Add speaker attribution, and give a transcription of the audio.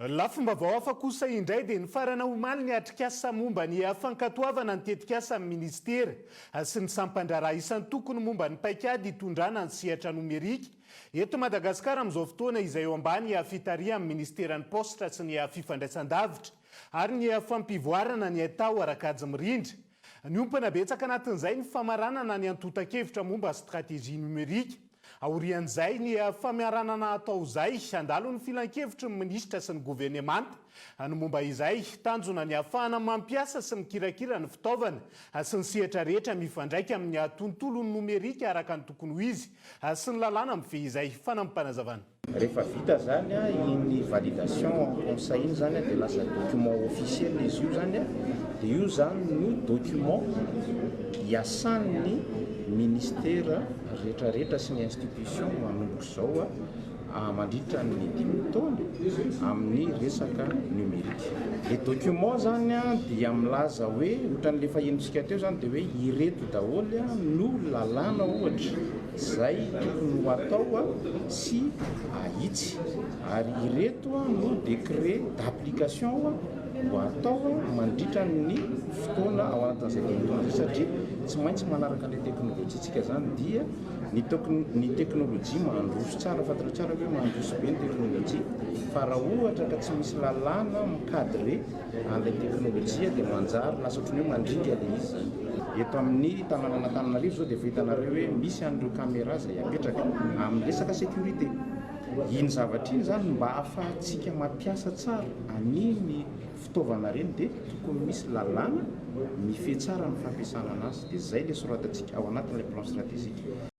Speaker 1: Lafim-baovao hafa kosa indray dia nifarana omaly ny atrikasa momba ny fankatoavana ny tetikasan'ny minisitera sy ny sampan-draharaha isan-tokony momba ny paikady hitondrana ny sehatra nomerika eto Madagasikara amin'izao fotoana izay eo ambany fitarihan'ny minisiteran'ny Paositra sy ny Fifandraisandavitra ary ny Fampivoarana ny Haitao ara-kajy mirindra. Niompana betsaka anatin'izay ny famaranana ny antontan-kevitra momba stratégie numérique. Aorian'izay, ny famaranana atao izay, handalo ny filankevitry ny minisitra sy ny governemanta ny momba izay. Tanjona ny hahafahana mampiasa sy mikirakira ny fitaovana sy ny sehatra rehetra mifandraika amin'ny tontolon'ny nomerika araka ny tokony ho izy sy ny lalàna mifehy izay. Fanampim-panazavana.
Speaker 2: Rehefa vita zany iny validation en conseil iny zany, dia lasa document officiel izy io zany, dia io zany no document iasan'ny ministera rehetrarehetra sy ny institution manomboka izao mandritra ny 5 taona amin'ny resaka numérique. Le document zany dia milaza hoe, ohatran'le fahenontsika teo zany, dia hoe ireto daholo no lalàna ohatra zay tokony ho atao sy ahitsy, ary ireto no décret d'application ho atao mandritra ny fotoana ao anatin'izay 5 taona zay, satria tsy maintsy manaraka an'le teknôlôjia tsika zany. Dia ny tokony ny teknôlôjia mandroso tsara, fantatrao tsara hoe mandroso be ny teknôlôjia, fa raha ohatra ka tsy misy lalàna mi-cadre an'ilay teknôlôjia, dia manjary lasa ohatrany hoe mandringa le izy zany. Eto amin'ny tanànan'Antananarivo zao dia efa hitanareo hoe misy an'ireo caméra zay apetraka amin'ny resaka sécurité. Iny zavatra iny zany, mba ahafahantsika mampiasa tsara an'iny fitaovana reny, dia tokony misy lalàna mifehy tsara ny fampiasana anazy, dia zay le soratantsika ao anatin'ilay plan stratégique.